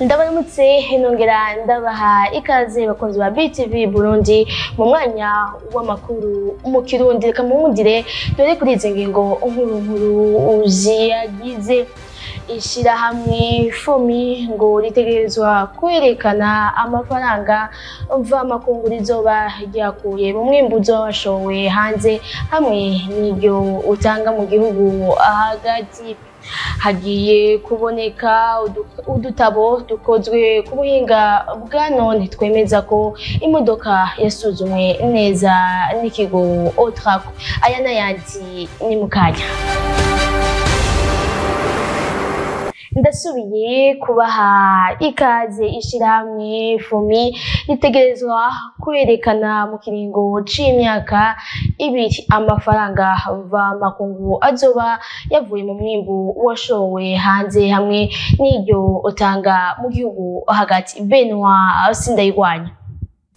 Ndabaramutse nongera ndabaha ikaze bakunzi ba BTV Burundi mu mwanya w'amakuru mu Kirundi. Reka muwundire dore kuri izi ngingo nkuru nkuru ziyagize. Ishirahamwe FOMI ngo ritegerezwa kwerekana amafaranga mvamakungu rizoba ryakuye mu mwimbu uzoba washowe hanze hamwe n'iryo utanga mu gihugu hagati. Hagiye kuboneka udutabo dukozwe ku buhinga bwa none twemeza ko imodoka yasuzumwe neza n'ikigo Otraco. Aya n'ayandi ni mukanya. Ndasubiye kubaha ikaze. Ishirahamwe FOMI ritegerezwa kwerekana mu kiringo c'imyaka 2 amafaranga mvamakungu azoba yavuye mu mwimbu washowe hanze hamwe n'iryo utanga mu gihugu hagati. Benoit Sindayigwanya.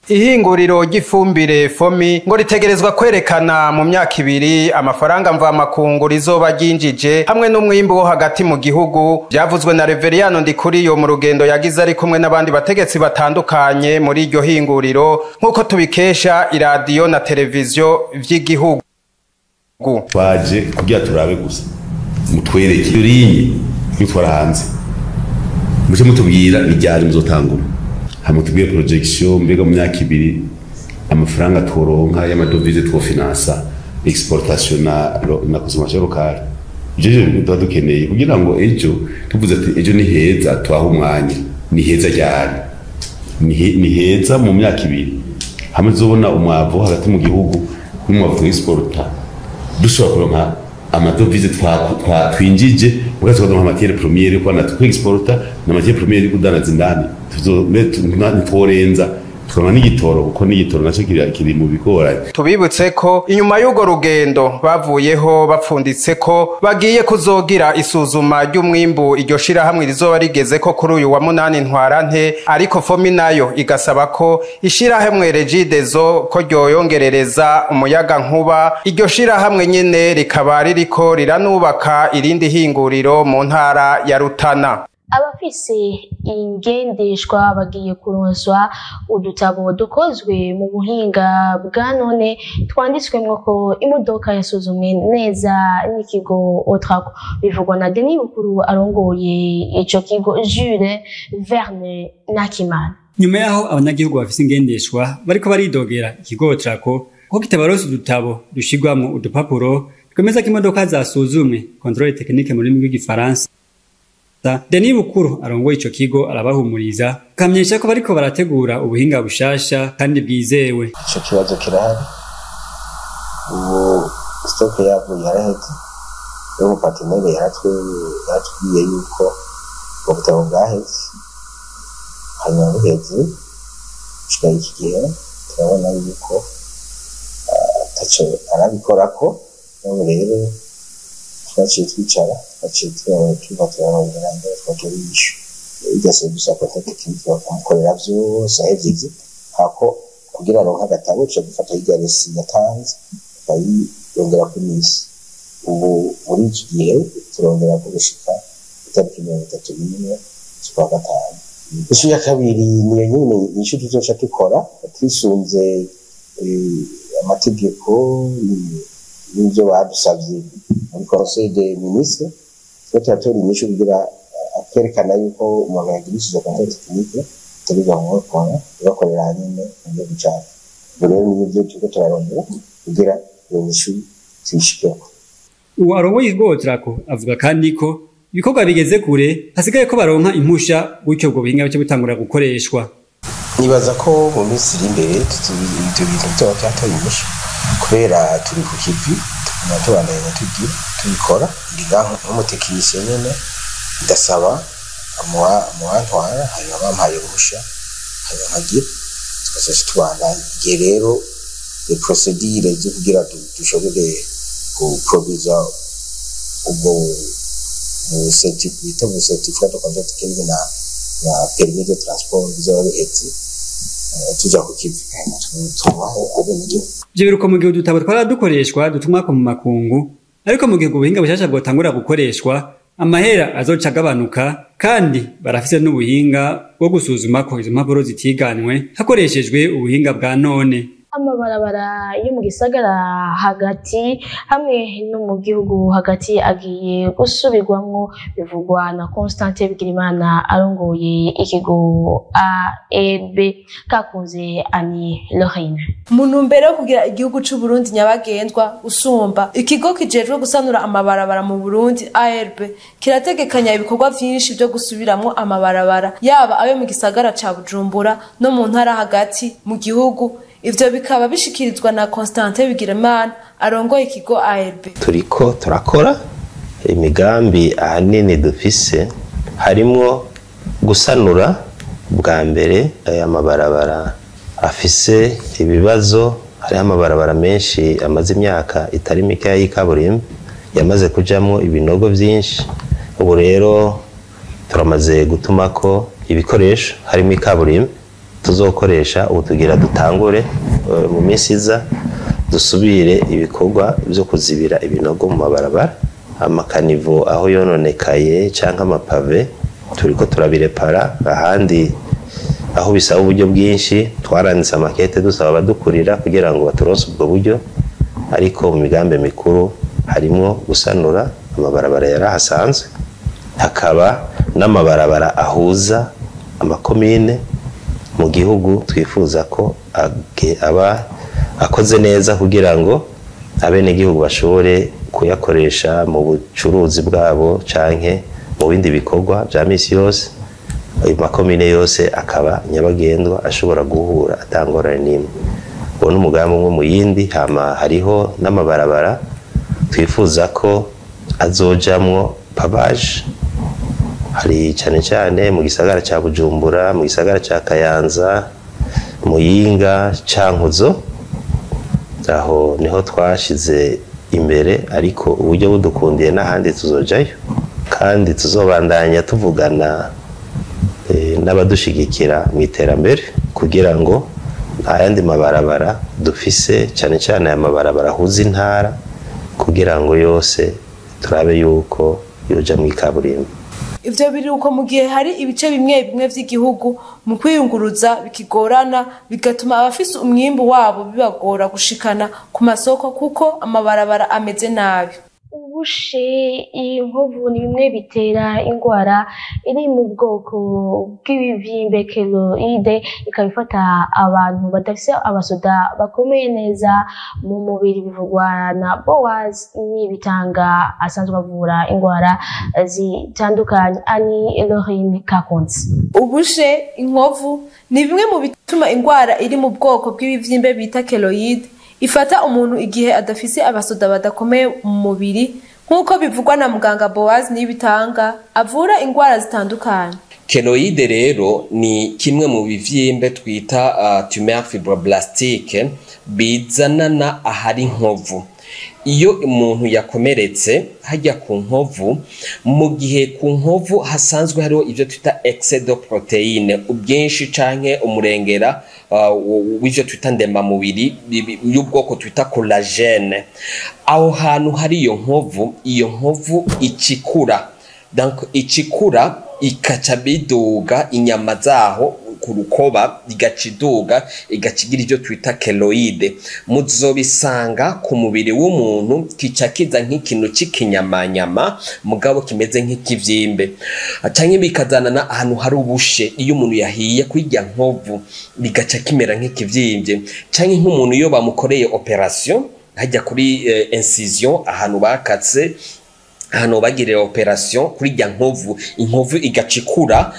Ihinguriro ry'ifumbire FOMI ngo ritegerezwa kwerekana mu myaka 2 amafaranga mvamakungu rizoba ryinjije hamwe n'umwimbu wo hagati mu gihugu. Byavuzwe na Reveriyano Ndikuriyo mu rugendo yagize ari kumwe n'abandi bategetsi batandukanye muri iryo hinguriro, nk'uko tubikesha iradiyo na televiziyo vy'igihugu. Twaje kugira turabe gusa mutwereke urinye nitwara hanze, muce mutubwira iryari muzotangura, hama tubwiye projection, mbega mu myaka 2 amafaranga turonka y'amadovize twofinansa exportation na consommation locale. Ivyo bintu tuba dukeneye kugira ngo ejo tuvuze ati ejo ni heza, twaha umwanya ni heza ryari, ni heza mu myaka 2 hamwe tuzobona umwavu hagati mu gihugu n'umwavu exporta, dushobora kuronka amadovize twinjije mugazi tukaronka matière première kwa natwe exporta na matière première kudanaza indani, ntitworenza tukaronka n'igitoro, kuko n'igitoro naco kiri mu bigoranye. Tubibutse ko inyuma y'urwo rugendo bavuyeho bapfunditse ko bagiye kuzogira isuzuma ry'umwimbu iryo shirahamwe rizoba rigeze ko kuri uyu wa 8 Ntwarante, ariko FOMI nayo igasaba ko ishirahamwe Regideso ko ryoyongerereza umuyaga nkuba. Iryo shirahamwe nyene rikaba ririko riranubaka irindi hinguriro mu ntara ya Rutana. Abafise ingendeshwa bagiye kuronswa udutabo dukozwe mu buhinga bwa none twanditswemwo ko imodoka yasuzumwe neza n'ikigo Otraco. Bivugwa na Denis Bukuru arongoye ico kigo, Jules Verne Nakimana. Nyuma yaho abanyagihugu bafise ingendeshwa bariko baridogera ikigo Otraco ko kitabaronsa udutabo dushirwamwo udupapuro twemeza ko imodoka zasuzumwe, contrôle technique mu rurimi rw'igifaransa, Denis Bukuru arongoye ico kigo arabahumuriza kamyesha ko bariko barategura ubuhinga bushasha kandi bwizewe. Ico kibazo kirahari, ubu stock yabo yaraheze, rero umupartenaire yaratubwiye yuko ubutabo bwaheze, hanyuma buheze gushika iki gihe turabona yuko ataco arabikorako. N'ubu rero twaciye twicara, twaciye tuva turarondera ingene twotora inyishu. Igase gusa contact technique bakamukorera vyose ahejeje, hako kugira aronke agatabo tuca dufata hirya resi yatanze tukayirondera ku misi. Ubu muri iki gihe turongera ko gushika itariki 31 z'ukwa 5. Inyishu ya kabiri niyo nyene inyishu tuzoca dukora twisunze amategeko n'ivyo badusavye muri Conseil des ministres. Twe turatora inyishu kugira akerekana yuko umuntu yagirishije contrôle technique tubiga kumukora tugakorera nyene mu gihugu cacu. Ubwo rero nivyo turiko turarondera kugira iyo nyishu tuyishikeko. Uwo arongoye ikigo Otraco avuga kandi ko ibikorwa bigeze kure, hasigaye ko baronka impusha, gutyo ubwo buhinga buce butangura gukoreshwa. Nibaza ko mu minsi iri imbere ivyo bintu bizoba vyatoye inyishu, kubera turi ku kivi tuguma tubandanya tugira tubikora. Ndi ngaho nk'umutekinisiye nyene, ndasaba muwantwara, hanyuma bampaye uruhusha, hanyuma nkagira tugaca tubandanya. Igihe rero les procédures zo kugira dushobore guproviza ubwo bita bu certificat de conduite technique na permis de transport bizoba biheze, tuja ku kivi tubaho abenegihugu. Ivyo biruko mu gihe udutabo twara dukoreshwa dutumwako mu makungu, ariko mu gihe ubwo buhinga bushasha bwotangura gukoreshwa Amahera azoca agabanuka, kandi barafise n'ubuhinga bwo gusuzuma ko izo mpapuro zitiganwe hakoreshejwe ubuhinga bwa none. Amabarabara yo mu gisagara hagati hamwe no mu gihugu hagati agiye gusubirwamwo, bivugwa na Constantin Bigirimana arongoye ikigo AEB kakunze Annie Lorraine. Mu ntumbero yo kugira igihugu c'u Burundi nyabagendwa usumba, ikigo kijejwe gusanura amabarabara mu Burundi ARB kirategekanya ibikorwa vyinshi vyo gusubiramwo amabarabara, yaba ayo mu gisagara ca Bujumbura no mu ntara hagati mu gihugu. Ivyo bikaba bishikirizwa na Constantin Bigirimana arongoye ikigo ARB. Turiko turakora imigambi ahanini dufise, harimwo gusanura bwa mbere aya mabarabara afise ibibazo. Hariho amabarabara menshi amaze imyaka itari mike y'ikaburimbo yamaze kujamwo ibinogo vyinshi. Ubu rero turamaze gutumako ibikoresho harimo ikaburimbo tuzokoresha. Ubu tugira dutangure mu minsi iza dusubire ibikorwa byo kuzibira ibinogo mu mabarabara, amakanivo aho yononekaye canke amapave turiko turabirepara. Ahandi aho bisaba uburyo bwinshi twaranditse amakete dusaba abadukurira kugira ngo baturonse ubwo buryo. Ariko mu migambi mikuru harimwo gusanura amabarabara yarahasanzwe, hakaba n'amabarabara ahuza amakomine mu gihugu twifuza ko aba akoze neza kugira ngo abenegihugu bashobore kuyakoresha mu bucuruzi bwabo canke mu bindi bikorwa vya misi yose. Ayo makomine yose akaba nyabagendwa, ashobora guhura atangorane n'imwe. Uwo ni umugambi umwe mu yindi. Hama hariho n'amabarabara twifuza ko azojamwo pavage, hari cyane cyane mu gisagara ca Bujumbura, mu gisagara ca Kayanza, Muyinga, Cankuzo. Aho niho twashize imbere, ariko uburyo budukundiye n'ahandi tuzojayo, kandi tuzobandanya tuvugana n'abadushigikira mu iterambere kugira ngo ayandi mabarabara dufise, cyane cyane aya mabarabara ahuza intara, kugira ngo yose turabe yuko yoja mu ikaburimbo. Ivyo biri uko mu gihe hari ibice bimwe bimwe vy'igihugu mu kwiyunguruza bikigorana, bigatuma abafise umwimbu wabo bibagora gushikana ku masoko kuko amabarabara ameze nabi. Ubushe, inkovu ni bimwe bitera ingwara iri mu bwoko bw'ibivyimbe keloide, ikaba ifata abantu badafise abasoda bakomeye neza mu mubiri, bivugwa na Boaz Nibitanga asanzwe avura ingwara zitandukanye. Annie Lorraine Kakunze. Ubushe, inkovu ni bimwe mu bituma ingwara iri mu bwoko bw'ibivyimbe bita keloide ifata umuntu igihe adafise abasoda badakomeye mu mubiri, nk'uko bivugwa na muganga Boaz Nibitanga avura ingwara zitandukanye. Keloide rero ni kimwe mu bivyimbe twita tumeur fibroblastique bizanana ahari inkovu. Iyo umuntu yakomeretse hajya ku nkovu, mu gihe ku nkovu hasanzwe hariho ivyo twita excès de protéine, ubwinshi canke umurengera w'ivyo twita ndemamubiri y'ubwoko twita collagène, aho hantu hari iyo nkovu, iyo nkovu icikura, donc icikura ikaca biduga inyama zaho ku rukoba, igaca iduga, igaca igira ivyo twita keloide. Muzobisanga ku mubiri w'umuntu kica kiza nk'ikintu c'ikinyamanyama mugabo kimeze nk'ikivyimbe, canke bikazanana ahantu hari ubushe. Iyo umuntu yahiye kwirya nkovu bigaca kimera nk'ikivyimbye, canke nk'umuntu iyo bamukoreye operation hajya kuri incision, ahantu bakatse, ahantu bagiriye operation kuri rya nkovu, inkovu igacikura.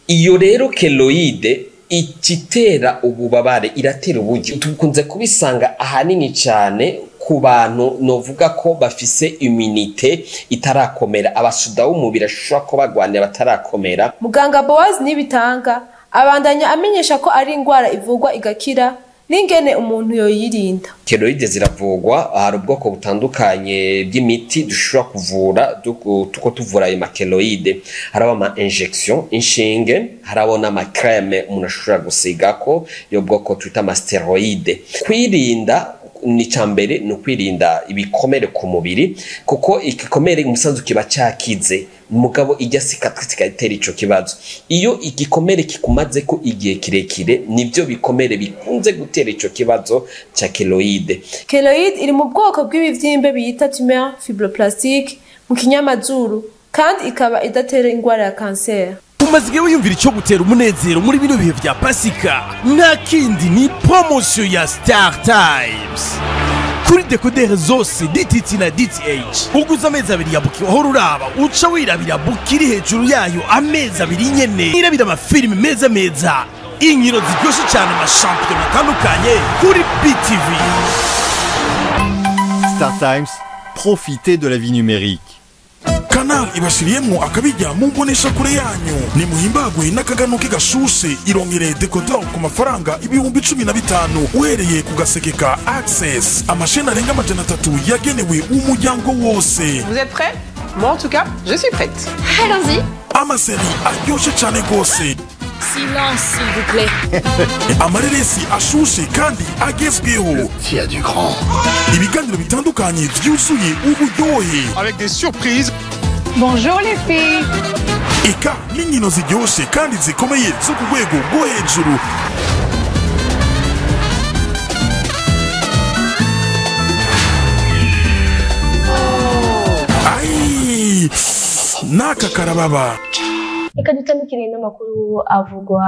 Iyo rero keloide ikitera ububabare, iratera uburyo. Tukunze kubisanga ahanini cyane ku bantu novuga ko bafise immunité itarakomera, abasuda b'umubiri ashobora ko bagwanira batarakomera. Muganga Boaz Nibitanga abandanya amenyesha ko ari ingwara ivugwa igakira n'ingene umuntu yoyirinda. Keloide ziravugwa, hari ubwoko butandukanye bw'imiti dushobora kuvura tuko tuvura ayo makeloide. Haraba ama injection, inshinge, harabo n'ama crème umuntu ashobora gusigako y'ubwoko twita ama stéroïde. Kwirinda Ni cambere ni ukwirinda ibikomere ku mubiri, kuko igikomere umusanzu kiba cyakize, mugabo ijya cicatrice ikatera ico kibazo. Iyo igikomere kikumaze ko igihe kirekire, nivyo bikomere bikunze gutera ico kibazo ca keloide. Keloid iri mu bwoko bw'ibivyimbe biyita tumeur fibroplastique mu kinyamazuru, kandi ikaba idatera ingwara ya kanseri. Umaze igihe wiyumvira icyo gutera umunezero muri bino bihe vya Pasika? Nta kindi, ni promotion ya Star Times kuri décodeur zose DTT na DTH. Uguze amezi 2 ya bouquet wahora uraba, uca wirabira bouquet iri hejuru yayo amezi 2 nyene. Irabira amafilimi meza meza, inkino ziryoshe cyane, amashampiyona atandukanye kuri BTV. Star Times, profitez de la vie numérique. Canal ibashiriyemwo akabijya mu mbonesha kure yanyu. Nimuhimbagwe n'akaganuke gashushe. Irongere décodeur ku mafaranga 15,000 uhereye ku gaseke ka Access. Amasheni arenga 300 yagenewe umuryango wose. Vous êtes prêts? Moi en tout cas, je suis prête. Allons-y. Amaseri aryoshe cyane rwose. Silence, s'il vous plaît. Amareresi ashushe kandi agezweho. Qui a du grand. Ibiganiro bitandukanye vyuzuye uburyohe. Avec des surprises. Bonjour les filles. Eka n'inkino ziryoshe kandi zikomeye zo ku rwego rwo hejuru. Ai, n'aka karababa. Reka dutandukire n'amakuru avugwa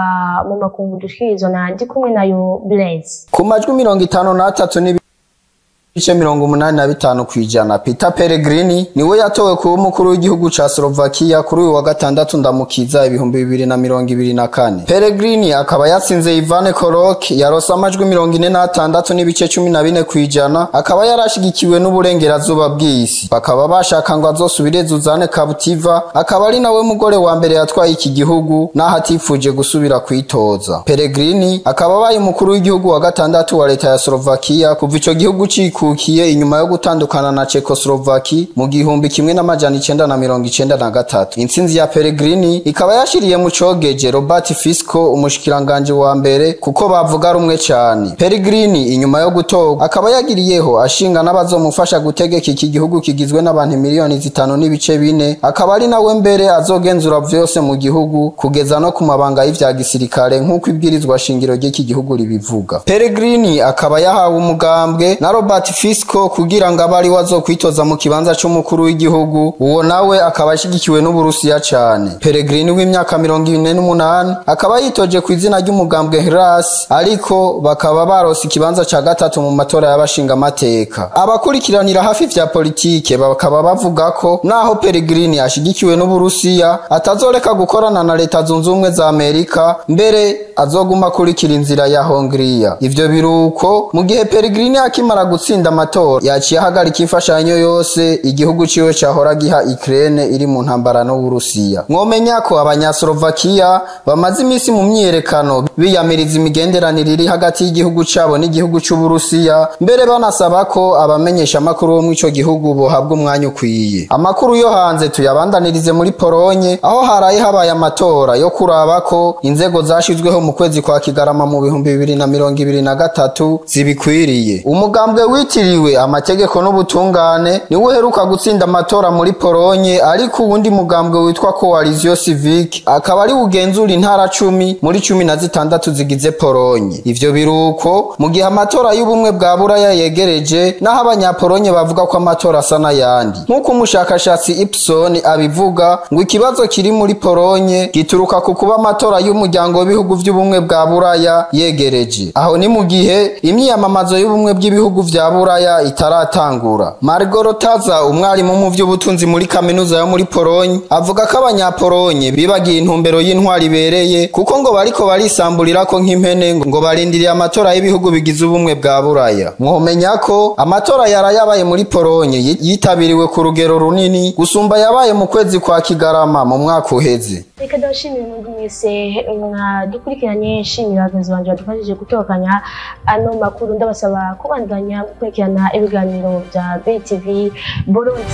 mu makungu dushikirizwa na Ndikumwe nayo Blaise. Ku majwi 53.85%, Peter Pellegrini niwe yatowe kuba umukuru w'igihugu ca Slovakia kuri uyu wa gatandatu ndamukiza 2024. Pellegrini akaba yatsinze Ivan Korok yarose amajwi 46.14%, akaba yarashigikiwe n'uburengerazuba bw'isi. Bakaba bashaka ngo azosubire Zuzane Kabutiva, akaba ari nawe mugore wa mbere yatwaye iki gihugu naho atifuje gusubira kwitoza. Pellegrini akaba abaye umukuru w'igihugu wa gatandatu wa leta ya Slovakia kuva ico gihugu cikukiye inyuma yo gutandukana na Czechoslovakia mu 1993. Intsinzi ya Pellegrini ikaba yashiriye mu cogeje Robert Fico, umushikiranganje wa mbere, kuko bavuga rumwe cyane. Pellegrini inyuma yo gutorwa akaba yagiriyeho ashinga n'abazomufasha gutegeka iki gihugu kigizwe n'abantu miliyoni 5.4, akaba ari nawe mbere azogenzura vyose mu gihugu kugeza no ku mabanga y'ivya gisirikare nk'uko ibwirizwa shingiro ry'iki gihugu ribivuga. Pellegrini akaba yahawe umugambwe na Robert Fico kugira ngo abe ari we azokwitoza mu kibanza c'umukuru w'igihugu, uwo nawe akaba ashigikiwe n'Uburusiya cane. Pellegrini w'imyaka 48 akaba yitoje ku izina ry'umugambwe Hras, ariko bakaba barose ikibanza ca gatatu mu matora y'abashingamateka. Abakurikiranira hafi vya politike bakaba bavuga ko naho Pellegrini ashigikiwe n'Uburusiya atazoreka gukorana na Leta Zunze Ubumwe za Amerika, mbere azoguma akurikira inzira ya Hongria. Ivyo biruko mu gihe Pellegrini akimara gutsinda amatora yaciye ahagarika imfashanyo yose igihugu ciwe cahora giha Ukraine iri mu ntambara n'Uburusiya. Mwomenya ko abanyaslovakia bamaze imisi mu myiyerekano biyamiriza imigenderanire iri hagati y'igihugu cabo n'igihugu c'Uburusiya, mbere banasaba ko abamenyesha amakuru bo mw'ico gihugu bohabwa umwanya ukwiye. Amakuru yo hanze tuyabandanirize muri Polonye, aho haraye habaye amatora yo kuraba ko inzego zashizweho mu kwezi kwa Kigarama mu 2023 zibikwiriye. Umugambwe witiriwe amategeko n'ubutungane niwe uheruka gutsinda amatora muri Polonye, ariko uwundi mugambwe witwa Coalition Civique akaba ari ugenzura intara 10 muri 16 zigize Polonye. Ivyo biruko mu gihe amatora y'ubumwe bwa Buraya yegereje, naho abanyapolonye bavuga ko amatora asa n'ayandi. Nk'uko umushakashatsi Ipson abivuga, ngo ikibazo kiri muri Polonye gituruka ku kuba amatora y'umuryango w'ibihugu vy'ubumwe bwa Buraya yegereje. Aho ni mu gihe imyiyamamazo y'ubumwe bw'ibihugu vya Buraya itaratangura. Margorotaza, umwarimu mu vy'ubutunzi muri kaminuza yo muri Polonye, avuga ko abanyapolonye bibagiye intumbero y'intwari ibereye, kuko ngo bariko barisamburirako nk'impene ngo barindiriye amatora y'ibihugu bigize ubumwe bwa Buraya. Mwomenya ko amatora yarayabaye muri Polonye yitabiriwe ku rugero runini gusumba yabaye mu kwezi kwa Kigarama mu mwaka uheze. Reka ndabashimire mwebwe mwese mwadukurikiranye, nshimira bagenzi banje badufashije gutokanya ano makuru, ndabasaba kubandanya gukurikirana ibiganiro bya BTV Burundi.